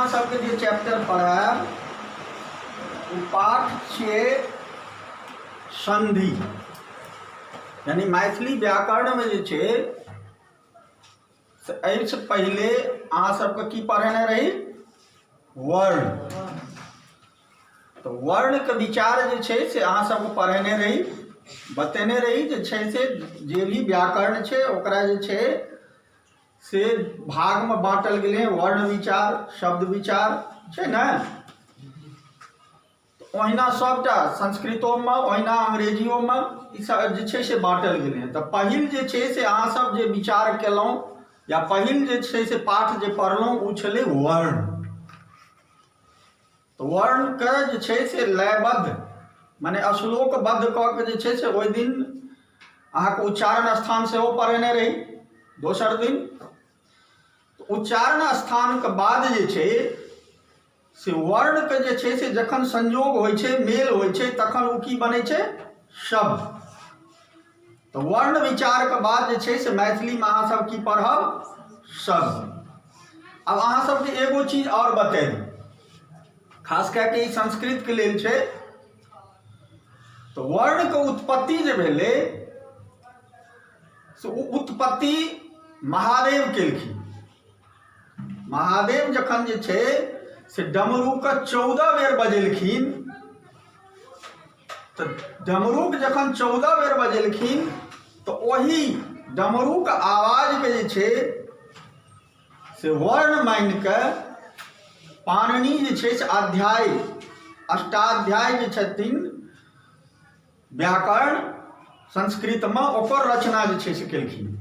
अहाँ सबके जे चैप्टर पढ़ायब ओ पाठ छियै सन्धि। यानी मैथिली व्याकरणमे जे छै से एहिसँ पहिले अहाँ सबके की पढ़ेने रही? वर्ण। तऽ वर्णके विचार जे छै से अहाँ सबके पढ़ेने रही, बतेने रही जे छै से जे भी व्याकरण छै ओकरा जे छै से भागमे बाँटल गेलै हँ, वर्ण विचार, शब्द विचार छै ने। ओहिना सभटा संस्कृतोमे, ओहिना अंग्रेजियोमे ई सब जे छै से बाँटल गेलै हँ। तऽ पहिल जे छै से अहाँ सब जे विचार केलहुँ या पहिल जे छै से पाठ जे पढ़लहुँ ओ छलै वर्ण। तऽ वर्णके जे छै से लयबद्ध मने श्लोकबद्ध कऽ के जे छै से ओहि दिन अहाँके उच्चारण स्थान सेहो पढ़ेने रही। दोसर दिन उच्चारण स्थानके बाद जे छै से वर्णके जे छै से जखन संयोग होइ छै, मेल होइ छै, तखन ओ की बनै छै? शब्द। तऽ वर्ण विचारके बाद जे छै से मैथिलीमे अहाँ सब की पढ़ब? शब्द। आब अहाँ सबके एगो चीज आओर बता दी, खास कए कऽ ई संस्कृतके लेल छै। तऽ वर्णके उत्पत्ति जे भेलै से ओ उत्पत्ति महादेव केलखिन। महादेव जखन जे छै से डमरूके 14 बेर बजेलखिन, तऽ डमरूके जखन 14 बेर बजेलखिन तऽ ओही डमरूके आवाजके जे छै से वर्ण मानि कऽ पाणिनि जे छै से अध्याय अष्टाध्याय जे छथिन व्याकरण संस्कृतमे, ओकर रचना जे छै से केलखिन।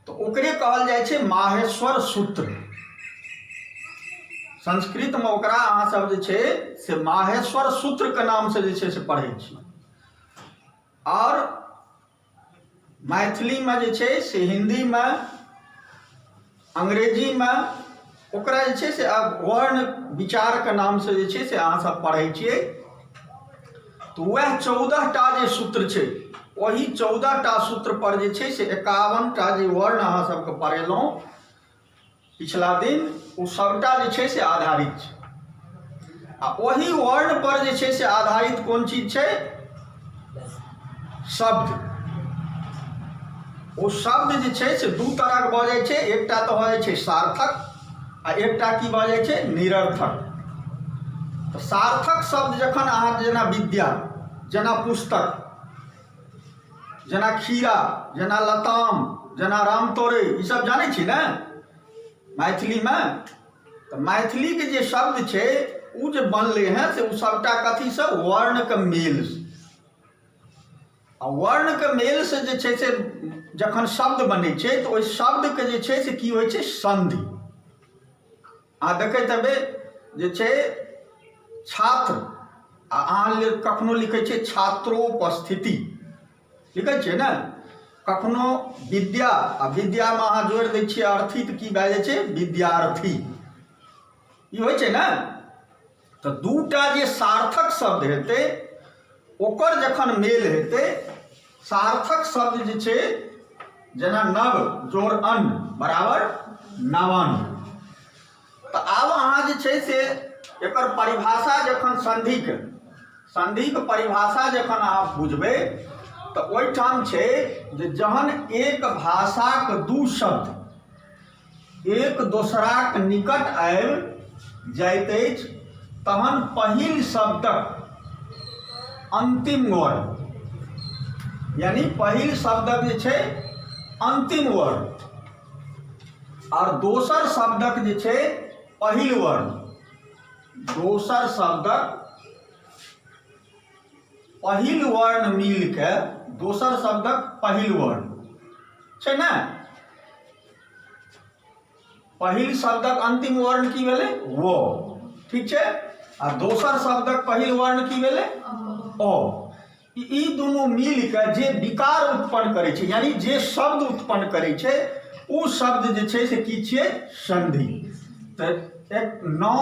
तऽ ओकरे कहल जाइ छै माहेश्वर सूत्र। संस्कृतमे ओकरा अहाँ सब जे छै से माहेश्वर सूत्रके नामसँ जे छै से पढ़ै छी। आओर मैथिलीमे जे छै से हिन्दीमे, अंग्रेजीमे ओकरा जे छै से वर्ण विचारके नामसँ जे छै से अहाँ सब पढ़ै छियै। तऽ वएह 14 टा जे सूत्र छै, ओहि 14 टा सूत्र पर जे छै से 51 टा जे वर्ण अहाँ सबके पढ़ेलहुँ पिछला दिन, ओ सबटा जे छै से आधारित छै। आ ओहि वर्ण पर जे छै से आधारित कोन चीज छै? शब्द। ओ शब्द जे छै से दू तरहक भऽ जाइ छै। एकटा तऽ भऽ जाइ छै सार्थक आ एकटा की भऽ जाइ छै? निरर्थक। तऽ सार्थक शब्द जखन अहाँ जेना विद्या, जेना पुस्तक, जेना खीरा, जेना लताम, जेना रामतोरई, ई सब जानै छी ने मैथिलीमे? तऽ मैथिलीके जे शब्द छै ओ जे बनलै हँ से ओ सबटा कथीसँ? वर्णके मेलसँ। आ वर्णके मेलसँ जे छै से जखन शब्द बनै छै तऽ ओहि शब्दके जे छै से की होइ छै? सन्धि। अहाँ देखैत हेबै जे छै छात्र, आ अहाँ कखनो लिखै छियै छात्रोपस्थिति, लिखै छियै ने? कखनो विद्या, आ विद्यामे अहाँ जोड़ि दै छियै अर्थी, तऽ की भए जाइ छै? विद्यार्थी। ई होइ छै ने? तऽ दूटा जे सार्थक शब्द हेतै ओकर जखन मेल हेतै, सार्थक शब्द जे छै जेना नव जोड़ अन्न बराबर नवान्न। तऽ आब अहाँ जे छै से एकर परिभाषा जखन सन्धिके परिभाषा जखन अहाँ बुझबै तऽ ओहिठाम छै जे जहन एक भाषाक दू शब्द एक दोसराक निकट आबि जाइत अछि तहन पहिल शब्दक अन्तिम वर्ण, यानी पहिल शब्दक जे छै अन्तिम वर्ण आओर दोसर शब्दक जे छै पहिल वर्ण, दोसर शब्दक पहिल वर्ण मिलके, दोसर शब्दक पहिल वर्ण छै ने, पहिल शब्दक अंतिम वर्ण की भेलै? व, ठीक छै? आ दोसर शब्दक पहिल वर्ण की भेलै? अ। ई दुनू मिल के जे विकार उत्पन्न करै छै, यानी जे शब्द उत्पन्न करै छै, ओ शब्द जे छै से की छियै? संधि। तऽ एक न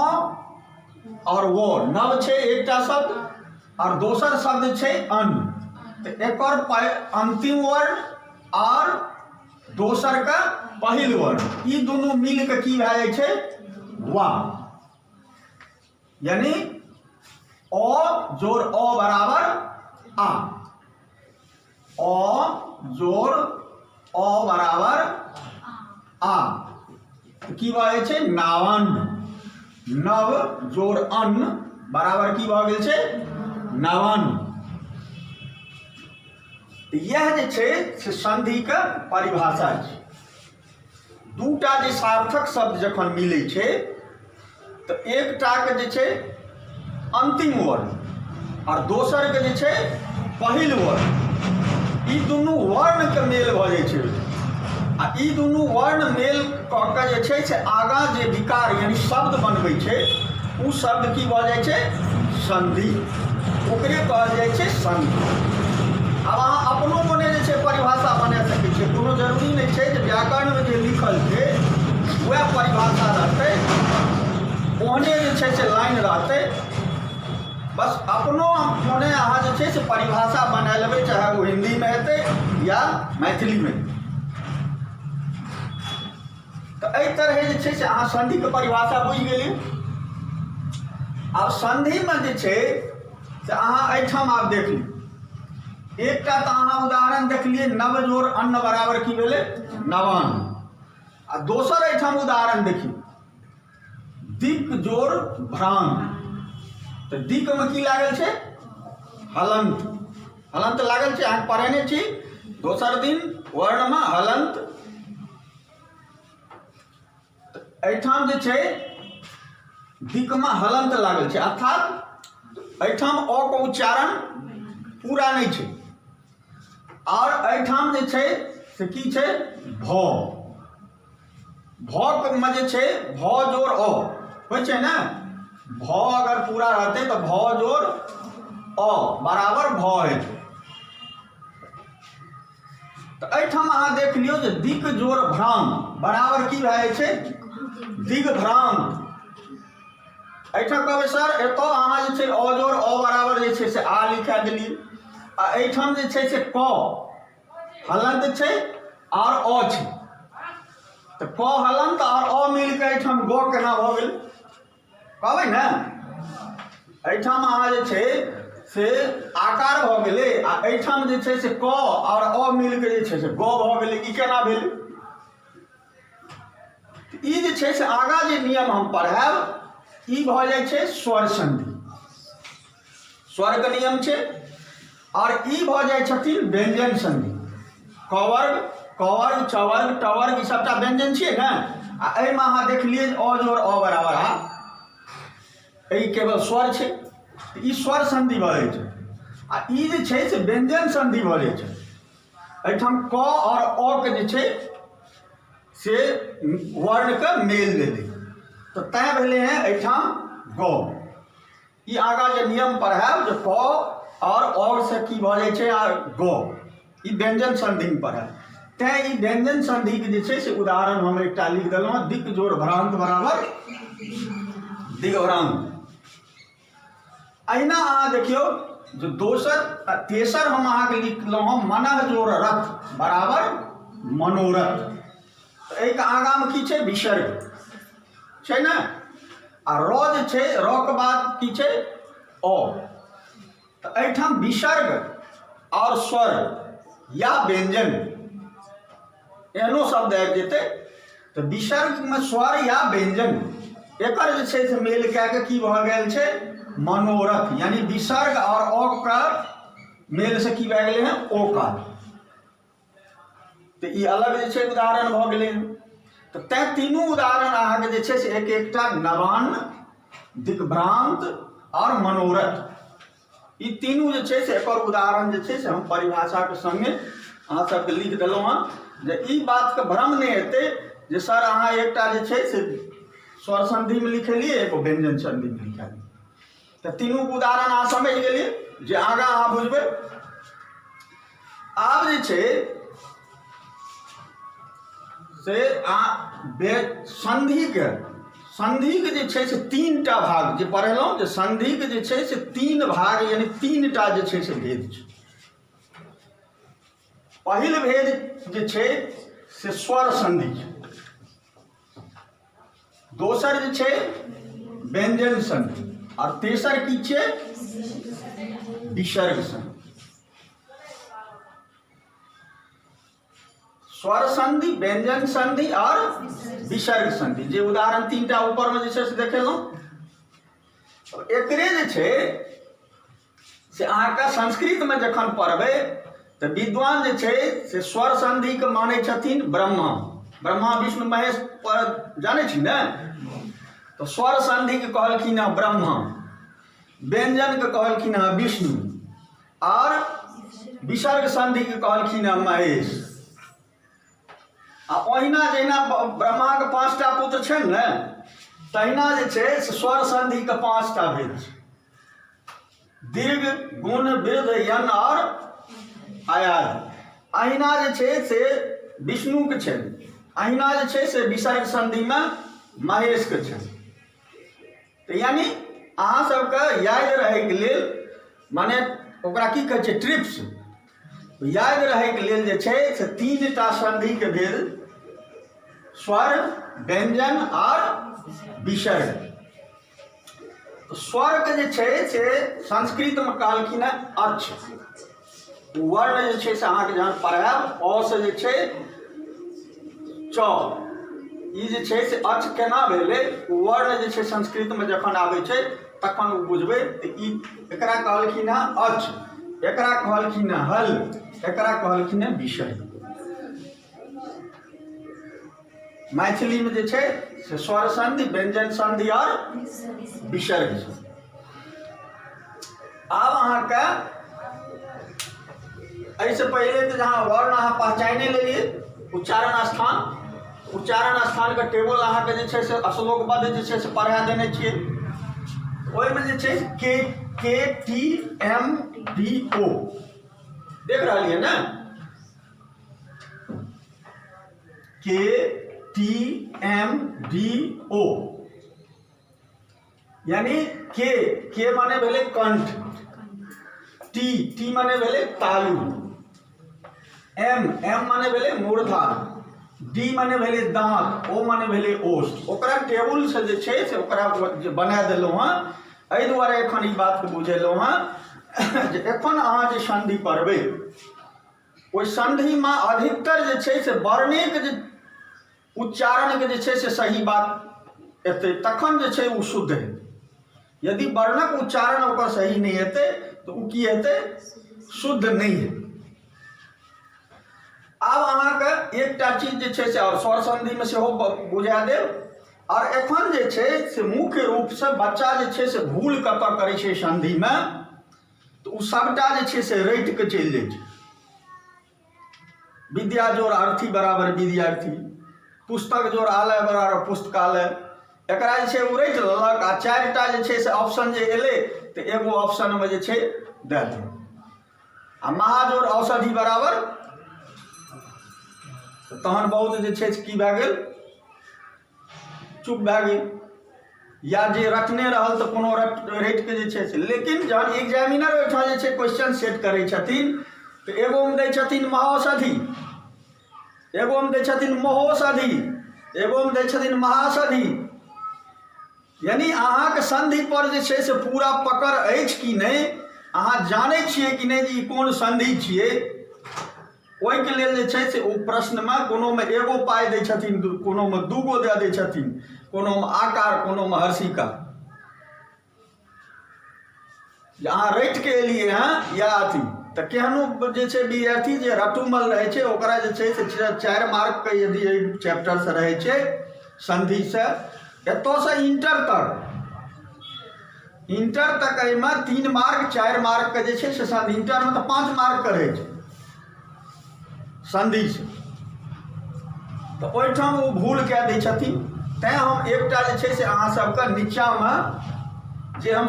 और वो, नव छै एकटा शब्द और दोसर शब्द छै अन्न, तऽ एकर अंतिम वर्ण और दोसर का पहिल वर्ण, ई दुनू मिल कऽ की भए जाइ छै? वा। यानी अ जोड़ अ बराबर आ, अ जोड़ अ बराबर आ, तऽ की भऽ जाइ छै? नावन। नव जोड़ अन्न बराबर की भऽ गेल छै? नवन। तऽ इएह जे छै से सन्धिके परिभाषा छै। दूटा जे सार्थक शब्द जखन मिलै छै तऽ एकटाके जे छै अन्तिम वर्ण आओर दोसरके जे छै पहिल वर्ण, ई दुनू वर्णके मेल भऽ जाइ छै। आ ई दुनू वर्ण मेल कऽ कऽ जे छै से आगाँ जे विकार यानी शब्द बनबै छै, ओ शब्द की भऽ जाइ छै? सन्धि। ओकरे कहल जाइ छै सन्धि। आब अहाँ अपनो मने जे छै परिभाषा बना सकै छियै। कोनो जरूरी नहि छै जे व्याकरणमे जे लिखल छै वएह परिभाषा रहतै, ओहने जे छै से लाइन रहतै। बस अपनो मने अहाँ जे छै से परिभाषा बना लेबै, चाहे ओ हिन्दीमे हेतै या मैथिलीमे। तऽ एहि तरहे जे छै से अहाँ सन्धिके परिभाषा बुझि गेलियै। आब सन्धिमे जे छै से अहाँ एहिठाम आब देख लियौ। एकटा तऽ अहाँ उदाहरण देखलियै, नव जोड़ अन्न बराबर की भेलै? नवान्न। आ दोसर एहिठाम उदाहरण देखियौ, दिक जोड़ भ्रांत। तऽ दिकमे की लागल छै? हलंत। हलंत लागल छै। अहाँ पढ़ेने छी दोसर दिन वर्णमे हलंत। एहिठाम जे छै दिकमे हलंत लागल छै, अर्थात एहिठाम अ के उच्चारण पूरा नहि छै। आओर एहिठाम जे छै से की छै? भ। भ मे जे छै भ जोड़ अ होइ छै ने। भ अगर पूरा रहतै तऽ भ जोड़ अ बराबर भ हेतै। तऽ एहिठाम अहाँ देख लियौ जे दिक जोड़ भ्रांत बराबर की भए जाइ छै? दिग्भ्रांत। एहिठाम कहबै, सर, एतऽ अहाँ जे छै अ जोड़ अ बराबर जे छै से आ लिखा देलियै, आ एहिठाम जे छै से क हलंत छै आओर अ छै, तऽ क हलंत आओर अ मिल कऽ एहिठाम ग केना भऽ गेल? कहबै ने, एहिठाम अहाँ जे छै से आकार भऽ गेलै, आ एहिठाम जे छै से क आओर अ मिल कऽ जे छै से ग भऽ गेलै, ई केना भेलै? ई जे छै से आगाँ जे नियम हम पढ़ायब, ई भऽ जाइ छै स्वर सन्धि, स्वरके नियम छै। आओर ई भऽ जाइ छथिन व्यंजन सन्धि। कवर्ग, कवर्ग, चवर्ग, टवर्ग, ई सबटा व्यंजन छियै ने। आ एहिमे अहाँ देखलियै जे अ जोड़ अ बराबर आ, ई केवल स्वर छै, ई स्वर सन्धि भऽ जाइ छै। आ ई जे छै से व्यंजन सन्धि भऽ जाइ छै। एहिठाम क आओर अ के जे छै से वर्णके मेल भेलै, तऽ तैँ भेलै हेँ एहिठाम ग। ई आगाँ जे नियम पढ़ायब जे क आओर और से की भऽ जाइ छै आ ग, ई व्यंजन सन्धिमे पढ़ायब। तैँ ई व्यंजन सन्धिके जे छै से उदाहरण हम एकटा लिख देलहुँ हँ, दिक जोड़ भ्रांत बराबर दिग्भ्रांत। अहिना अहाँ देखियौ जे दोसर तेसर हम अहाँके लिखलहुँ हँ, मनः जोड़ रथ बराबर मनोरथ। तऽ एहिके आगाँमे की छै? विसर्ग छै ने। आ र जे छै, र के बाद की छै? अ। तऽ एहिठाम विसर्ग आओर स्वर या व्यंजन, एहनो शब्द आबि जेतै तऽ विसर्गमे स्वर या व्यंजन एकर जे छै से मेल कए कऽ की भऽ गेल छै? मनोरथ। यानी विसर्ग आओर अ के मेलसँ की भए गेलै हँ? ओकार। तऽ ई अलग जे छै उदाहरण भऽ गेलै। तऽ तैँ तीनू उदाहरण अहाँके जे छै से एक एकटा नवान्न, दिग्भ्रांत आओर मनोरथ, ई तीनू जे छै से एकर उदाहरण जे छै से हम परिभाषाके सङ्गे अहाँ सबके लिख देलहुँ हँ, जे ई बातके भ्रम नहि हेतै जे सर अहाँ एकटा जे छै से स्वर सन्धिमे लिखेलियै, एगो व्यंजन सन्धिमे लिखेलियै। तऽ तीनू उदाहरण अहाँ समझि गेलियै जे आगाँ अहाँ बुझबै। आब जे छै से आ बे सन्धिके सन्धिके जे छै से तीन टा भाग जे पढ़ेलहुँ, जे सन्धिके जे छै से तीन भाग, यानी तीन टा जे छै से भेद छै। पहिल भेद जे छै से स्वर सन्धि छै। दोसर जे छै व्यंजन संधि आओर तेसर की छै विसर्ग संधि। स्वर संधि, व्यंजन संधि आओर विसर्ग संधि, जे उदाहरण तीनटा ऊपरमे जे छै से देखेलहुँ। एकरे जे छै से अहाँके संस्कृतमे जखन पढ़बै तऽ विद्वान जे छै से स्वर संधिके मानै छथिन ब्रह्मा। ब्रह्मा विष्णु महेश पर जानै छी ने? तऽ स्वर संधिके कहलखिन हँ ब्रह्मा, व्यंजनके कहलखिन हँ विष्णु, आओर विसर्ग संधिके कहलखिन हँ महेश। आ ओहिना जहिना ब्रह्माके 5टा पुत्र छनि ने, तहिना जे छै से स्वर संधिके 5टा भेद छै: दीर्घ, गुण, वृद्ध, यन आओर अयादि। अहिना जे छै से विष्णुके छनि, अहिना जे छै से विसर्ग संधिमे महेशके छनि। तऽ यानि अहाँ सबके याद रहैके लेल, माने ओकरा की कहै छै, ट्रिप्स याद रहैके लेल जे छै से 3टा संधिके भेल स्वर, व्यंजन आर विसर्ग। स्वरके जे छै से संस्कृतमे कहलखिन हेँ अक्ष। वर्ण जे छै से अहाँके जहन पढ़ायब, अ से जे छै च, ई जे छै से अक्ष केना भेलै, वर्ण जे छै संस्कृतमे जखन आबै छै तखन ओ बुझबै। तऽ ई एकरा कहलखिन हेँ अक्ष, एकरा कहलखिन हेँ हल, एकरा कहलखिन हेँ विषय। मैथिलीमे जे छै से स्वर संधि, व्यंजन संधि आओर विसर्ग संधि। आब अहाँके एहिसँ पहिले तऽ जहाँ वर्ण अहाँ पहचाने लेलियै, उच्चारण स्थान, उच्चारण स्थानके टेबल अहाँके जे छै से श्लोकबद्ध जे छै से पढ़ा देने छियै। ओहिमे जे छै के के टी एम डी ओ देख रहलियै ने, के टी एम डी ओ, यानी के, के माने भेलै कंठ, टी, टी माने भेलै तालु, एम, एम माने भेलै मूर्धा, डी माने भेलै दाँत, ओ माने भेलै ओष्ठ। ओकरा टेबुलसँ जे छै से ओकरा जे बना देलहुँ हँ, एहि दुआरे एखन ई बातके बुझेलहुँ हँ जे एखन अहाँ जे सन्धि पढ़बै ओहि सन्धिमे अधिकतर जे छै से वर्णेके जे उच्चारणके जे छै से सही बात एतै तखन जे छै ओ शुद्ध हेतै। यदि वर्णक उच्चारण ओकर सही नहि हेतै तऽ ओ की हेतै? शुद्ध नहि हेतै। आब अहाँके एकटा चीज जे छै से आओर स्वर सन्धिमे सेहो बुझा देब। आओर एखन जे छै से मुख्य रूपसँ बच्चा जे छै से भूल कतऽ करै छै सन्धिमे, तऽ ओ सभटा जे छै से रटि कऽ चलि जाइ छै। विद्या जोड़ अर्थी बराबर विद्यार्थी, पुस्तक जोड़ आलय बराबर पुस्तकालय, एकरा जे छै ओ रटि लेलक आ 4टा जे छै से ऑप्शन जे एलै तऽ एगो ऑप्शनमे जे छै दए देलक। आ महाजोड़ औषधि बराबर, तहन बहुत जे छै से की भए गेल, चुप भए गेल, या जे रटने रहल तऽ कोनो रटिके जे छै से। लेकिन जहन एग्जामिनर ओहिठाम जे छै क्वेश्चन सेट करै छथिन तऽ एगोमे दै छथिन महौषधि, एगोमे दै छथिन महोषधि, एगोमे दै छथिन महाषधि। यानी अहाँके सन्धि पर जे छै से पूरा पकड़ अछि कि नहि, अहाँ जानै छियै कि नहि जे ई कोन सन्धि छियै, ओहिके लेल जे छै से ओ प्रश्नमे कोनोमे एगो पाइ दै छथिन, कोनोमे दूगो दए दै छथिन, कोनोमे आकार, कोनोमे हर्षिका। जे अहाँ रटि कऽ एलियै हँ या अथी, तऽ केहनो जे छै विद्यार्थी जे रटुमल रहै छै ओकरा जे छै से 4 मार्कके यदि एहि चैप्टरसँ रहै छै सन्धिसँ, एतऽसँ इंटर तक, इंटर तक एहिमे 3 मार्क 4 मार्कके जे छै से सन्धि, इंटरमे तऽ 5 मार्कके रहै छै सन्धिसँ, तऽ ओहिठाम ओ भूल कए दै छथिन। तैँ हम एकटा जे छै से अहाँ सबके नीचाँमे जे हम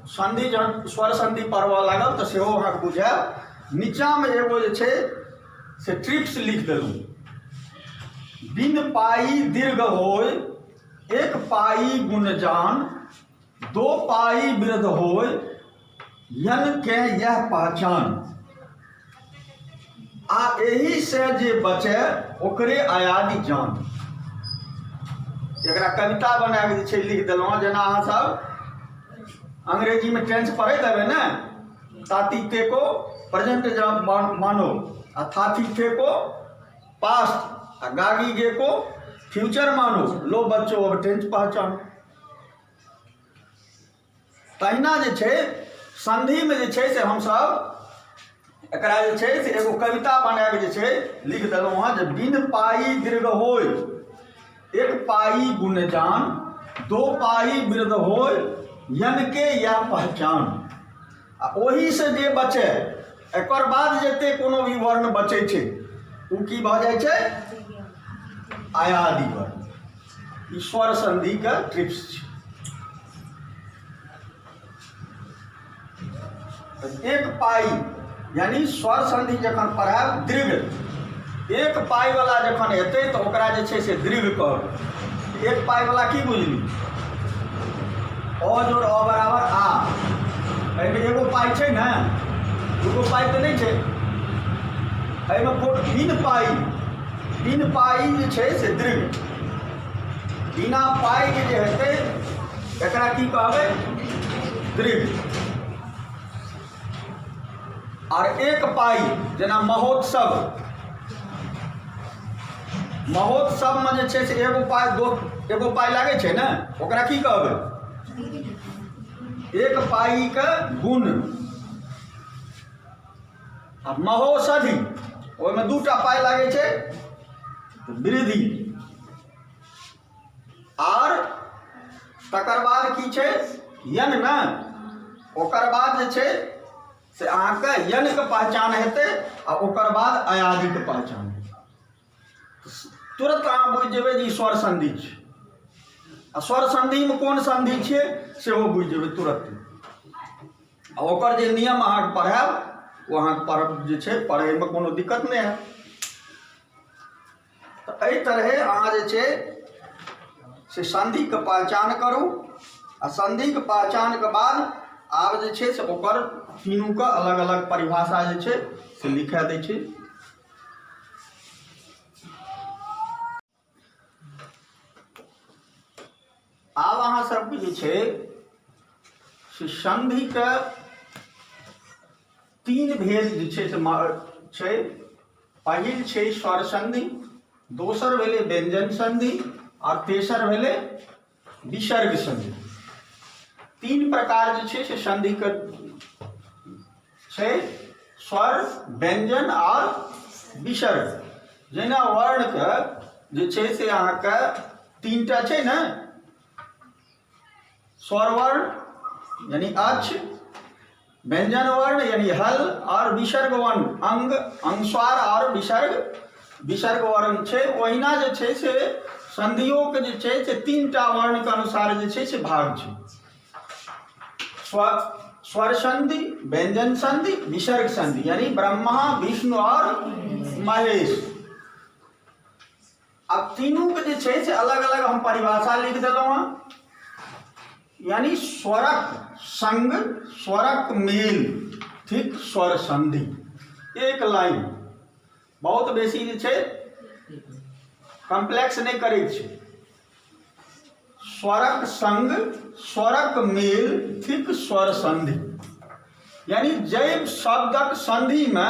सन्धि जहन स्वर सन्धि पढ़बऽ लागब तऽ सेहो अहाँके बुझायब। नीचाँमे एगो जे छै से ट्रिप्स लिख देलहुँ, बिन पाई दीर्घ होय एक पाई गुण जान, दो पाई वृद्ध होय यन के यह पहचान, आ एही से जे बचे ओकरे आयादी जान। एकरा कविता बना कऽ जे छै लिख देलहुँ हँ। जेना अहाँसभ अंग्रेजीमे टेंस पढ़ैत हेबै ने, ताती ते को प्रेजेंट मानो आ थाथी थे को पास्ट आ गागी गे को फ्यूचर मानो, लो बच्चो अब टेंस पहचानो। तहिना जे छै सन्धिमे जे छै से हमसभ एकरा जे छै से एगो कविता बना कऽ जे छै लिख देलहुँ हँ जे बिन पाइ दीर्घ होय एक पाइ गुण जान, दो पाइ वृद्ध होय यनके या पहचान। आ ओहीसँ जे बचै एकर बाद जते कोनो भी वर्ण बचै छै ओ की भऽ जाइ छै? आयादि वर्ण। ई स्वर सन्धिके ट्रिप्स छै। एक पाइ यानी स्वर सन्धि जखन पढ़ायब दीर्घ, एक पाइवला जखन हेतै तऽ ओकरा जे छै से दीर्घ कहब। एक पाइवला की बुझली? अ जोड़ अ बराबर आ, एहिमे एगो पाइ छै ने, दूगो पाइ तऽ नहि छै एहिमे। बिन पाइ, बिन पाइ जे छै से दीर्घ, बिना पाइके जे हेतै एकरा की कहबै? दीर्घ। आर एक पाइ जेना महोत्सव, महोत्सवमे जे छै से एगो पाइ, दो एगो पाइ लागै छै ने, ओकरा की कहबै? एक पाइके गुण। आ महोषधि, ओहिमे दूटा पाइ लागै छै, वृद्धि। आर तकर बाद की छै? यन ने। ओकर बाद जे छै से अहाँके यनके पहचान हेतै आ ओकर बाद अयादिके पहचान हेतै। तुरंत अहाँ बुझि जेबै जे ई स्वर संधि छै आ स्वर संधिमे कोन संधि छियै सेहो बुझि जेबै तुरंत। आ ओकर जे नियम अहाँके पढ़ायब ओ अहाँके पढ़ जे छै पढ़ैमे कोनो दिक्कत नहि हैत। तऽ एहि तरहे अहाँ जे छै से सन्धिके पहचान करू आ सन्धिके पहचानके बाद आब जे छै से ओकर तीनूके अलग अलग परिभाषा जे छै से लिखा दै छै। आब अहाँ सबके जे छै से सन्धिके तीन भेद जे छै से छै। पहिल छै स्वर सन्धि, दोसर भेलै व्यंजन सन्धि आओर तेसर भेलै विसर्ग सन्धि। तीन प्रकार जे छै से सन्धिके छै, स्वर, व्यंजन आओर विसर्ग। जेना वर्णके जे छै से अहाँके तीन टा छै ने, स्वर वर्ण यानी अक्ष, व्यंजन वर्ण यानी हल और विसर्ग वर्ण अंग, अंगस्वार और विसर्ग, विसर्ग वर्ण छै। ओहिना जे छै से संधियोके जे छै से तीन टा वर्णके अनुसार जे छै से भाग छै, स्वर, स्वर संधि, व्यंजन संधि, विसर्ग संधि, यानी ब्रह्मा, विष्णु और महेश। आब तीनूके जे छै से अलग अलग हम परिभाषा लिख देलहुँ हँ। यानी स्वरक संग स्वरक मेल ठीक स्वर संधि। एक लाइन, बहुत बेसी जे छै कॉम्प्लेक्स नहि करै छै। स्वरक संग स्वरक मेल थिक स्वर संधि, यानी जाहि शब्दक संधिमे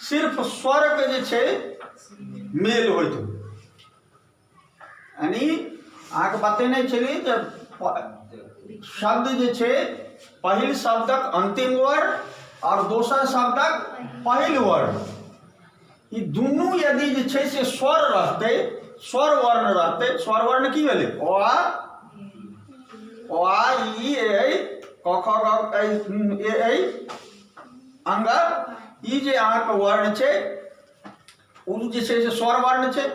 सिर्फ स्वरके जे छै मेल होइत हो। यानी अहाँके बतेने छलियै जे शब्द जे छै पहिल शब्दक अंतिम वर्ण आओर दोसर शब्दक पहिल वर्ण, ई दुनू यदि जे छै से स्वर रहतै, स्वर वर्ण रहतै। स्वर वर्ण की भेलै? ओ आ, ओ आ ई ए क ख ग ए ऐ अंग, ई जे अहाँके वर्ण छै ओ जे छै से स्वर वर्ण छै।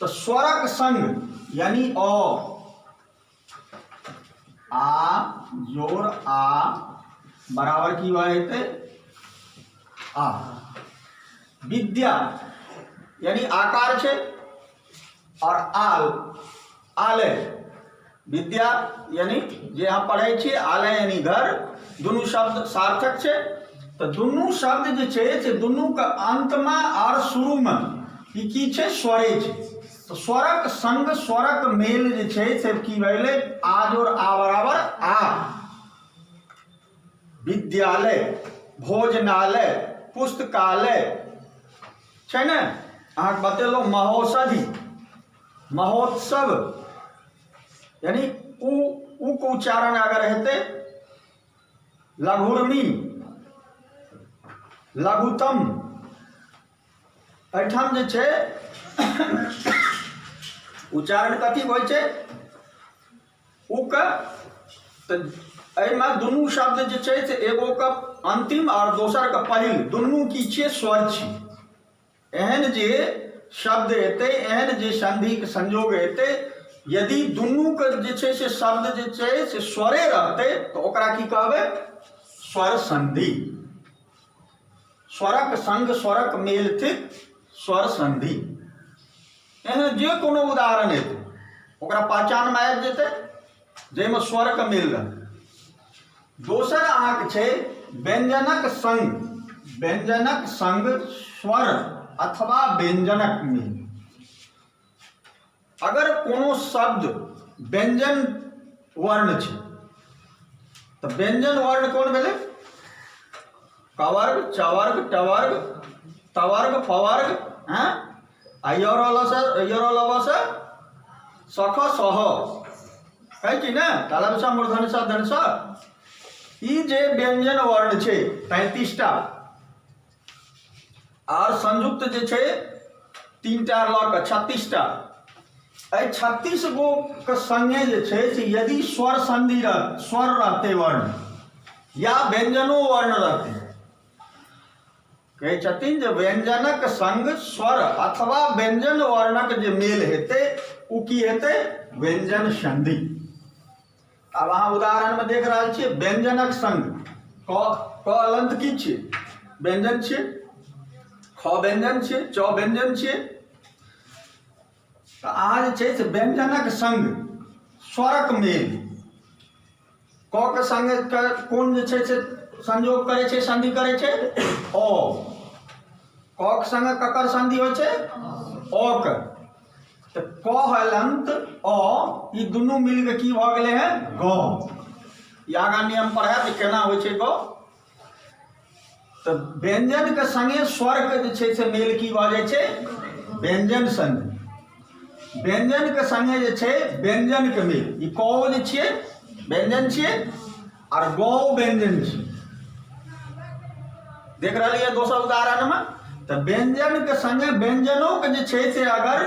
तऽ स्वरक संग यानी अ आ जोड़ आ बराबर की भऽ जेतै? आ। विद्या यानी आकार छै और आल, आलय, विद्या यानी जे अहाँ पढ़ै छियै, आलय यानी घर, दुनू शब्द सार्थक छै। तऽ दुनू शब्द जे छै से दुनूके अन्तमे आओर शुरूमे ई की छै? स्वरे छै। तऽ स्वरक संग स्वरक मेल जे छै से की भेलै? आ जोड़ आ बराबर आ। विद्यालय, भोजनालय, पुस्तकालय छै ने? अहाँके बतेलहुँ महौषधि, महोत्सव, यानी उ उ के उच्चारण अगर हेतै, लघुर्मी, लघुतम, एहिठाम जे छै उच्चारण कथी होइ छै उ के? तऽ एहिमे दुनू शब्द जे छै से एगोके अन्तिम आओर दोसरके पहिल, दुनू की छियै? स्वर छी। एहन जे शब्द एतै, एहन जे सन्धिके संयोग एतै, यदि दुनूके जे छै से शब्द जे छै से स्वरे रहतै तऽ ओकरा की कहबै? स्वर सन्धि। स्वरक संग स्वरक मेल थिक स्वर सन्धि। एहन जे कोनो उदाहरण हेतै, ओकरा पहचानमे आबि जेतै जाहिमे स्वरके मेल रहतै। दोसर अहाँके छै व्यंजनक संग, व्यंजनक संग स्वर अथवा व्यंजनक मेल। अगर कोनो शब्द व्यंजन वर्ण छै, तऽ व्यंजन वर्ण कोन भेलै? कवर्ग, चवर्ग, टवर्ग, तवर्ग, फवर्ग, हैं, आ यर ल से, यर लव से, सख सह कहै छी ने, तालब स, मूर्धन स, धन स। ई जे व्यंजन वर्ण छै 33टा, आर संयुक्त जे छै 3टा लऽ कऽ 36टा, एहि 36 गो के संगे जे छै से यदि स्वर संधि रह, स्वर रहतै वर्ण या व्यंजनो वर्ण रहतै, कहै छथिन जे व्यंजनक संग स्वर अथवा व्यंजन वर्णक जे मेल हेतै ओ की हेतै? व्यंजन संधि। आब अहाँ उदाहरणमे देख रहल छियै, व्यंजनक संग क, क अलंत की छियै? व्यंजन छियै। ख व्यंजन छियै, च व्यंजन छियै। तऽ अहाँ जे छै से व्यंजनक संग स्वरक मेल, क के संग कोन जे छै से संयोग करै छै, संधि करै छै? अ। क के संग ककर संधि होइ छै? अ के। तऽ क हलंत अ, ई दुनू मिल के की भऽ गेलै हँ? ग। ई आगाँ नियम पढ़ायब जे केना होइ छै ग। तऽ व्यंजन के संगे स्वर के जे छै से मेल की भऽ जाइ छै? व्यंजन संधि। व्यंजन के संगे जे छै व्यंजन के मेल, ई क जे छियै व्यंजन छियै आर ग व्यंजन छियै। देख रहलियै दोसर उदाहरणमे, तऽ व्यंजन के संगे व्यंजनों के जे छै से अगर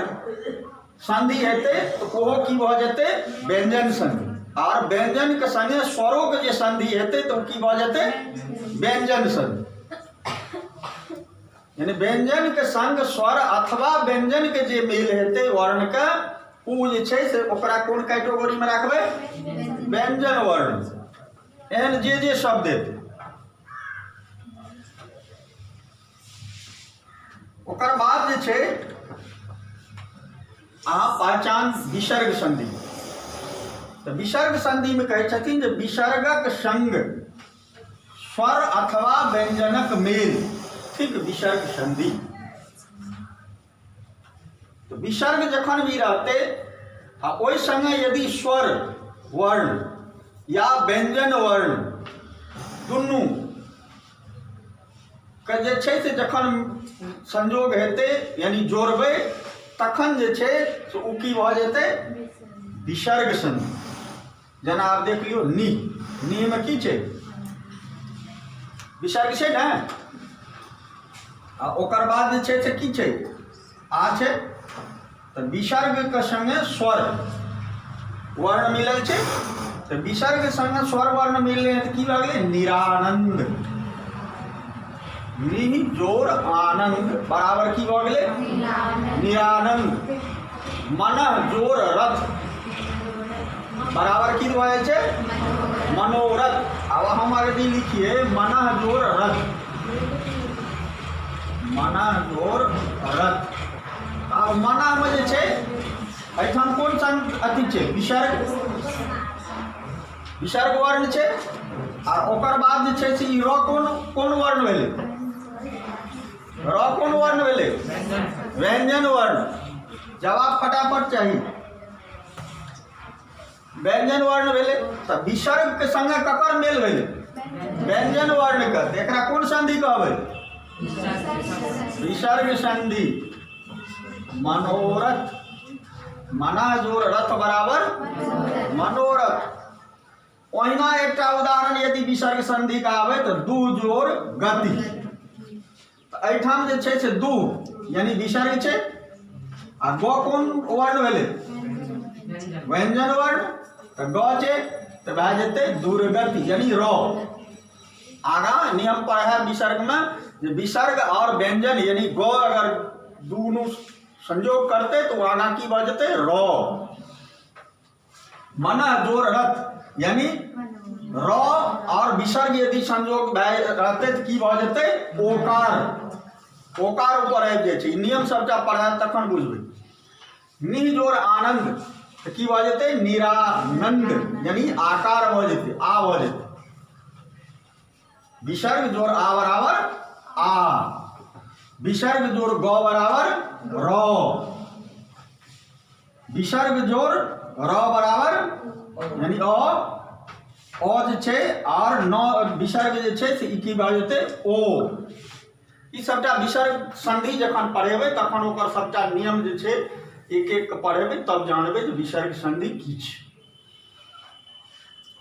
संधि हेतै तऽ ओहो की भऽ जेतै? व्यंजन संधि। आर व्यंजन के संगे स्वरों के जे संधि हेतै तऽ ओ की भऽ जेतै? व्यंजन संधि। यानी व्यंजन के संग स्वर अथवा व्यंजन के जे मेल हेतै वर्ण के, ओ जे छै से ओकरा कोन कैटेगरी में राखबै? व्यंजन वर्ण। एहन जे जे शब्द हेतै। ओकर बाद जे छै अहाँ पहचान विसर्ग संधि। तऽ विसर्ग संधिमे कहै छथिन जे विसर्गक संग स्वर अथवा व्यंजनक मेल थिक विसर्ग संधि। तऽ विसर्ग जखन भी रहतै आ ओहि संगे यदि स्वर वर्ण या व्यंजन वर्ण दुनू के जे छै से जखन संयोग हेतै, यानी जोड़बै, तखन जे छै से ओ की भऽ जेतै? विसर्ग संधि। जेना आब देख लियौ, नी, नीमे की छै? विसर्ग छै ने? आ ओकर बाद जे छै से की छै? आ छै। तऽ विसर्गके सङ्गे स्वर वर्ण मिलल छै, तऽ विसर्ग सङ्गे स्वर वर्ण मिललै तऽ की भए गेलै? निरानंद। निह जोर आनंद बराबर की भऽ गेलै? निरानंद। मन जोर रथ बराबर की भऽ जाइ छै? मनोरथ। आब हम यदि लिखिए मन जोर रथ, मन जोर रथ, आब मनामे जे छै एहिठाम कोन सन अथी छै? विसर्ग, विसर्ग वर्ण छै। आ ओकर बाद जे छै से ई र कोन कोन वर्ण भेलै? र कोन वर्ण भेलै? व्यंजन वर्ण। जवाब फटाफट चाही। व्यंजन वर्ण भेलै तऽ विसर्ग के संगे ककर मेल भेलै? व्यंजन वर्ण के। तऽ एकरा कोन संधि कहबै? विसर्ग संधि। मनोरथ, मना जोड़ रथ बराबर मनोरथ। ओहिना एकटा उदाहरण यदि विसर्ग संधि के आबै तऽ दू जोड़ गति। तऽ एहिठाम जे छै से दू यानी विसर्ग छै आ ग कोन वर्ण भेलै? व्यंजन वर्ण। तऽ ग छै तऽ भए जेतै दुर्गति यानी र। आगाँ नियम पढ़ायब विसर्गमे जे विसर्ग आओर व्यंजन यानी ग अगर दुनू संयोग करतै तऽ ओ आगाँ की भऽ जेतै? र। मना जोड़ रथ यानी र और विसर्ग यदि संयोग भए रहतै तऽ की भऽ जेतै? ओकार। ओकार ऊपर आबि जाइ छै। ई नियम सबटा पढ़ायब तखन बुझबै। निह जोड़ आनंद तऽ की भऽ जेतै? निरानंद यानी आकार भऽ जेतै, आ भऽ जेतै। विसर्ग जोड़ आ बराबर आ, विसर्ग जोड़ ग बराबर र, विसर्ग जोड़ र बराबर यानी अ, अ जे छै आओर न विसर्ग जे छै से ई की भऽ जेतै? ओ। ई सबटा विसर्ग संधि जखन पढ़ेबै तखन ओकर सबटा नियम जे छै एक एक के पढ़ेबै तब जानबै जे विसर्ग संधि की छै।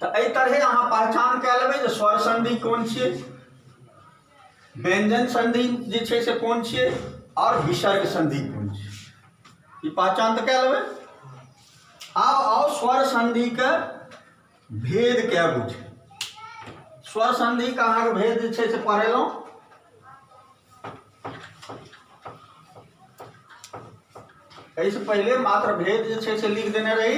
तऽ एहि तरहे अहाँ पहचान कए लेबै जे स्वर संधि कोन छियै, व्यंजन संधि जे छै से कोन छियै आओर विसर्ग संधि कोन छियै। ई पहचान तऽ कए लेबै। आब आउ स्वर संधिके भेद कए गो छै। स्वर संधिके अहाँके भेद जे छै से पढ़ेलहुँ। एहिसँ पहिले मात्र भेद जे छै से लिख देने रही।